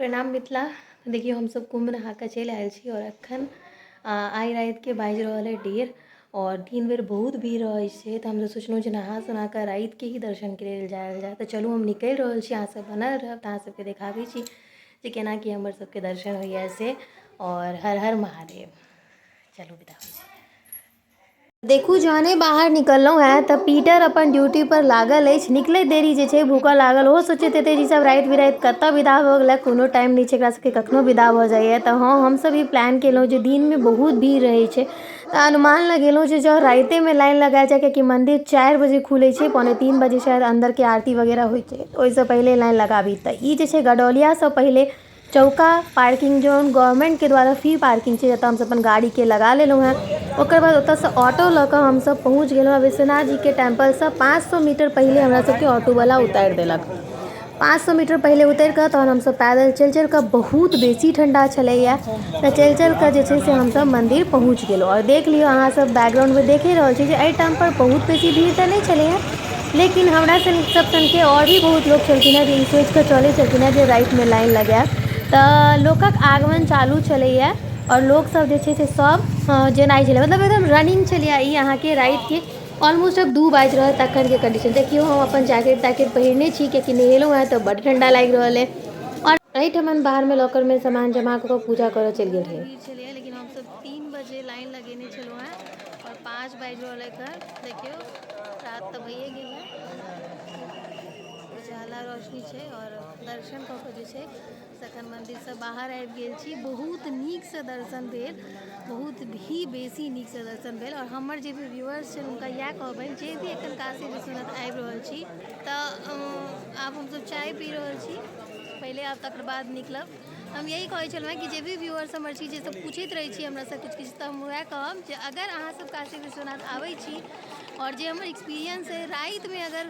प्रणाम मिथिला। देखियौ हमसब कुम्भ नहा कऽ चलि आयल छी आओर एखन आइ रातिके बाजि रहल अइ 1:30 आओर दिन भरि बहुत भीड़ रहै छै, तऽ हमसब सोचलहुँ जे नहा सोना कऽ रातिके ही दर्शनके लेल जायल जाय। तऽ चलू हम निकलि रहल छी, अहाँसब बनल रहब तऽ अहाँ सबके देखाबै छी जे केना की हमर सबके दर्शन होइए से। आओर हर हर महादेव। चलू विदा होइ छी। देखू जहने बाहर निकललहुँ हेँ तऽ पीटर अपन ड्यूटी पर लागल अछि। निकलैत देरी जे छै भूखऽ लागल, ओहो सोचैत हेतै जे ई सब राति बिराति कतऽ विदा भऽ गेलै, कोनो टाइम नहि छै एकरा सबके, कखनो विदा भऽ जाइए। तऽ हँ, हमसब ई प्लान केलहुँ जे दिनमे बहुत भीड़ रहै छै तऽ अनुमान लगेलहुँ जे जँ रातिमे लाइन लगायल जाय, कियाकि मन्दिर 4 बजे खुलै छै, 2:45 बजे शायद अन्दरके आरती वगैरह होइ छै, ओहिसँ पहिले लाइन लगाबी। तऽ ई जे छै गडौलियासँ पहिले चौका पार्किंग जोन गवर्नमेंटके द्वारा फ्री पार्किंग छै, जतऽ हमसब अपन गाड़ीके लगा लेलहुँ हेँ। ओकर बाद ओतऽसँ ऑटो लऽ कऽ हमसब पहुँच गेलहुँ विश्वनाथ जीके टेम्पलसँ 500 मीटर पहिले हमरा सबके ऑटोवला उतारि देलक। 500 मीटर पहिले उतरि कऽ तहन हमसब पैदल चलि चलि कऽ, बहुत बेसी ठण्डा छलैया, तऽ चलि चलि कऽ जे छै से हमसब मन्दिर पहुँच गेलहुँ। आओर देख लियौ अहाँ सब बैकग्राउंडमे देखे रहल छी जे एहि टाइमपर बहुत बेसी भीड़ तऽ नहि छलैया, लेकिन हमरा सब सनके आओर भी बहुत लोक छलखिन हेँ जे ई सोचिकऽ चलै छलखिन हेँ जे रातिमे लाइन लगायब। तऽ लोकक आगमन चालू छलैया आओर लोकसब जे छै से सब जेनाइ छलै, मतलब एकदम रनिंग छलैया। ई अहाँके रातिके ऑलमोस्ट अब 2 बाजि रहल तखनके कंडीशन। देखियौ हम अपन जैकेट तैकेट पहिरने छी, कियाकि नहेलहुँ हेँ तऽ बड्ड ठण्डा लागि रहल अइ। आओर एहिठमन बाहरमे लॉकरमे सामान जमा कऽ कऽ पूजा करऽ चलि गेल रही। भीड़ छलैया, लेकिन हमसब 3 बजे लाइन लगेने छलहुँ हेँ आओर 5 बाजि रहल एखन। देखियौ रात तऽ भइए गेल है, उजाला रोशनी छै। आओर दर्शन कऽ कऽ जे छै से एखन मन्दिरसँ बाहर आबि गेल छी। बहुत नीकसँ दर्शन भेल, बहुत ही बेसी नीकसँ दर्शन भेल। आओर हमर जे भी व्यूअर्स छै हुनका इएह कहबनि जे भी एखन काशी विश्वनाथ आबि रहल छी तऽ आब हमसब चाय पी रहल छी पहिले, आब तकर बाद निकलब। हम यही कहै छलहुँ हेँ कि जे भी व्यूअर्स हमर छी, जे सब पूछैत रहै छी हमरासँ किछु किछु, तऽ हम वएह कहब जे अगर अहाँसब काशी विश्वनाथ आबै छी आओर जे हमर एक्सपीरियंस अइ, रातिमे अगर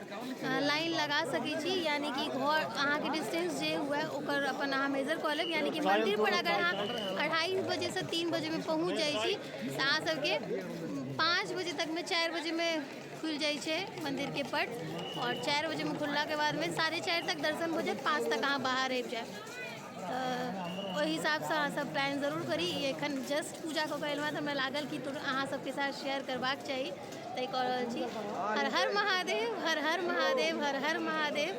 लाइन लगा सकै छी, यानि कि घर अहाँके डिस्टेंस जे हुए ओकर अपन अहाँ मेजर कऽ लेब, यानि कि मन्दिरपर अगर अहाँ 2:30 बजेसँ 3 बजेमे पहुँच जाइ छी तऽ अहाँ सबके 5 बजे तकमे 4 बजेमे खुलि जाइ छै मन्दिरके पट। आओर 4 बजेमे खुललाके बादमे 4:30 तक दर्शन भऽ जायत, 5 तक अहाँ बाहर आबि जायब। तऽ ओहि हिसाबसँ अहाँ सब प्लान जरूर करी। ई एखन जस्ट पूजा कऽ कऽ एलहुँ हेँ तऽ हमरा लागल कि अहाँ सबके साथ शेयर करबाक चाही, तैँ कऽ रहल छी। हर हर महादेव, हर हर महादेव, हर हर महादेव।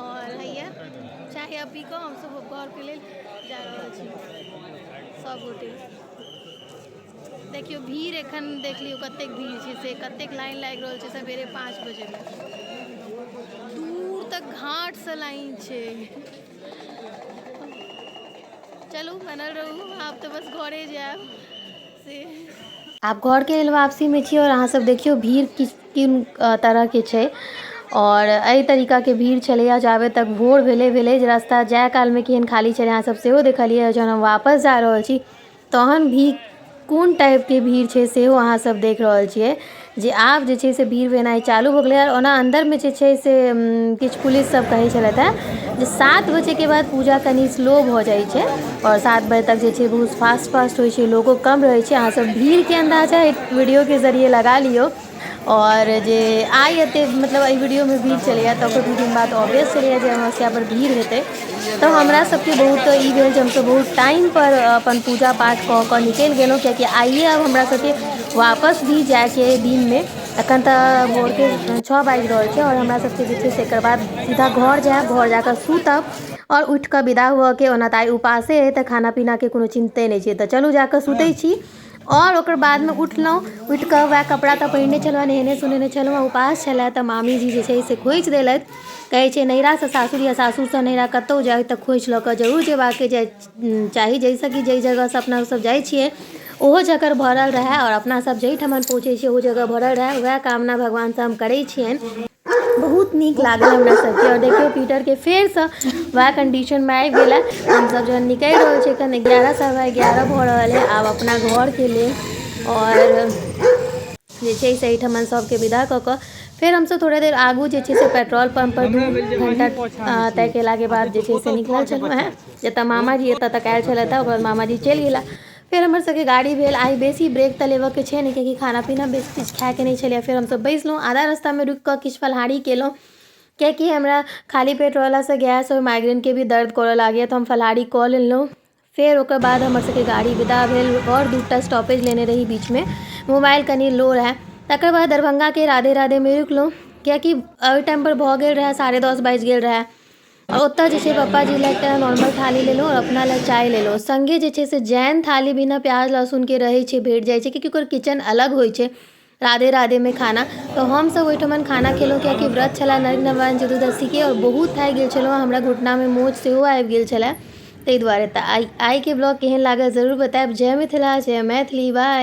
आओर हैया चाय आब पी कऽ हमसब घरके लेल जा रहल छी सब गोटे। देखियौ भीड़ एखन देख लियौ कतेक भीड़ छै, से कतेक लाइन लागि रहल छै। सवेरे 5 बजेमे दूर तक घाटसँ लाइन छै। चलू बनल रहू, आब तऽ बस घरे जायब से। आब घरके लेल वापसीमे छी आओर अहाँ सब देखियौ भीड़ किस किन तरहके छै। आओर एहि तरीकाके भीड़ छलैए जाबे तक भोर भेलै भेलै जे रास्ता जाय कालमे केहन खाली छलै अहाँ सब सेहो देखलियै। जहन हम वापस जा रहल छी तहन भी कोन टाइपके भीड़ छै सेहो अहाँ सब देख रहल छियै जे आब जे छै से भीड़ भेनाइ चालू भऽ गेलै। ओना अन्दरमे जे छै से किछु पुलिस सब कहै छलथि हेँ जे 7 बजेके बाद पूजा कनि स्लो भऽ जाइ छै आओर 7 बजे तक जे छै बहुत फास्ट फास्ट होइ छै, लोको कम रहै छै। अहाँ सब भीड़के अन्दाजा वीडियोके जरिए लगा लियौ। आओर जे आइ एते मतलब एहि वीडियोमे भीड़ छलैए तऽ ओकर 2 दिन बाद ऑब्वियस छलैए जे अमावस्या पर भीड़ हेतै। तऽ हमरा सबके बहुत ई भेल जे हमसब बहुत टाइमपर अपन पूजा पाठ कऽ कऽ निकलि गेलहुँ, कियाकि आइए आब हमरा सबके वापस भी जाइके अइ दिनमे। एखन तऽ भोरके 6 बाजि रहल छै आओर हमरा सबके जे छै से एकर बाद सीधा घर जायब, घर जाकऽ सुतब आओर उठिकऽ विदा हुअके। ओना तऽ आइ उपासे अइ तऽ खाना पीनाके कोनो चिन्ते नहि छै, तऽ चलू जाकऽ सुतै छी। आओर ओकर बादमे उठलहुँ, उठिकऽ वएह कपड़ा तऽ पहिरने छलहुँ, नहेने सोनेने छलहुँ, उपास छलै तऽ मामीजी जे छै से खोँइछ देलथि। कहै छै नैहरासँ सासुर या सासुरसँ नैहरा कतहु जाइ तऽ खोँइछ लऽ कऽ जरूर जेबाके चाही, जाहिसँ कि जाहि जगहसँ अपना सब जाइ छियै ओहो जगह भरल रहै आओर अपना सब जाहिठमन पहुँचै छियै ओहो जगह भरल रहै, वएह कामना भगवानसँ हम करै छियनि। बहुत नीक लागल हमरा सबके। आओर देखियौ पीटरके फेरसँ वएह कंडीशनमे आबि गेल। हमसब जहन निकलि रहल छी एखन 11 11:15 भऽ रहल है आब अपना घरके लेल। आओर जे छै से एहिठमन सबके विदा कऽ कऽ फेर हमसब थोड़े देर आगू जे छै से पेट्रोल पम्प पर 2 घंटा तय केलाके बाद जे छै से निकलल छलहुँ हेँ, जतऽ मामाजी एतऽ तक आयल छलथि। ओकर बाद मामाजी चलि गेला, फेर हमर सबके गाड़ी भेल। आइ बेसी ब्रेक तऽ लेबऽके छै नहि, कियाकि खाना पीना बेसी किछु खायके नहि छलैए। फेर हमसब बैसलहुँ, आधा रास्तामे रुकि कऽ किछु फलाहारी केलहुँ। कियाकि हमरा खाली पेट रहलासँ गैस आओर माइग्रेनके भी दर्द करऽ लागैए, तऽ हम फलाहारी कऽ लेलहुँ। फेर ओकर बाद हमर सबके गाड़ी विदा भेल आओर 2टा स्टॉपेज लेने रही बीचमे, मोबाइल कनि लो रहै। तकर बाद दरभंगाके राधे राधेमे रुकलहुँ, कियाकि ओहि टाइमपर भऽ गेल रहै 10:30 बाजि गेल रहै। आओर ओतऽ जे छै पप्पाजी लए एकटा नॉर्मल थाली लेलहुँ आओर अपना लए चाय लेलहुँ। सङ्गे जे छै से जैन थाली बिना प्याज लहसुनके रहै छै, भेट जाइ छै, कियाकि ओकर किचन अलग होइ छै राधे राधेमे खाना। तऽ हमसब ओहिठमन खाना खेलहुँ, कियाकि व्रत छलै नरक नारायण चतुर्दशीके आओर बहुत थाकि गेल छलहुँ, हमरा घुटनामे मोच सेहो आबि गेल छलै, ताहि दुआरे। तऽ आइके ब्लॉग केहन लागल जरूर बतायब। जय मिथिला, जय मैथिली, बाय।